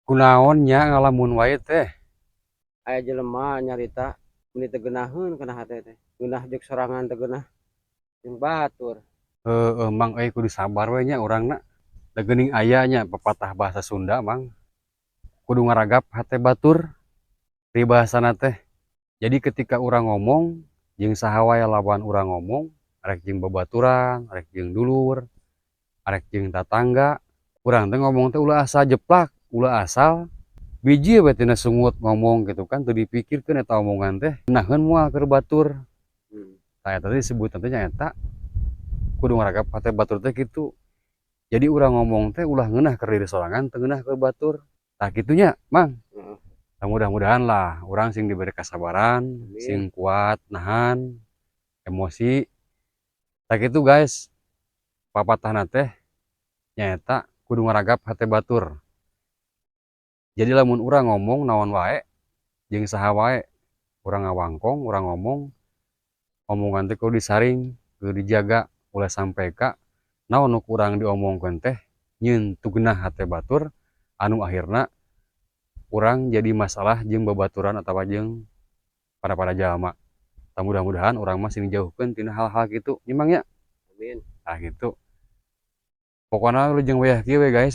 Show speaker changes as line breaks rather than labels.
Kunaon nya ngalamun wae teh?
Aya jelema nyarita meuni teu geunaheun kana hate teh. Geunah jeung sorangan teu geunah jeung batur.
Heueuh, Mang, euy, kudu sabar we nya urangna. Da geuning aya nya pepatah bahasa Sunda, Mang. Kudu ngaragap hate batur peribahasana teh. Jadi ketika urang ngomong jeung saha wae lawan urang ngomong, arek jeung babaturan, arek jeung dulur, arek jeung tatangga, urang teh ngomong teh ulah asal jeplak, ulah asal biji we tina sungut ngomong gitu kan, teu dipikirkeun eta omongan teh ngeunaheun moal keur batur. Tah, eta teh disebutna teh nyaeta kudu ngaragap hate batur teh kitu. Jadi urang ngomong teh ulah ngeunah keur diri sorangan, teu ngeunah keur batur. Tah, kitu nya, Mang.
Heeh.
Tah, mudah-mudahan lah urang sing diberi kasabaran,
Amin.
Sing kuat nahan emosi. Tah, kitu, guys. Papatahna teh nyaeta kudu ngaragap hate batur. Jadi lamun urang ngomong naon wae jeung saha wae, urang ngawangkong, urang ngomong, omongan teh kudu disaring, kudu dijaga ulah sampai ka naon nu kurang diomongkeun teh nyieun teu geunah hate batur anu akhirna urang jadi masalah jeung babaturan atawa jeung para-para jalma. Tah, mudah-mudahan urang mah sing dijauhkeun tina hal-hal kitu nya, Mang, nya.
Amin.
Tah, kitu. Pokona wilujeng wayah kieu we, guys.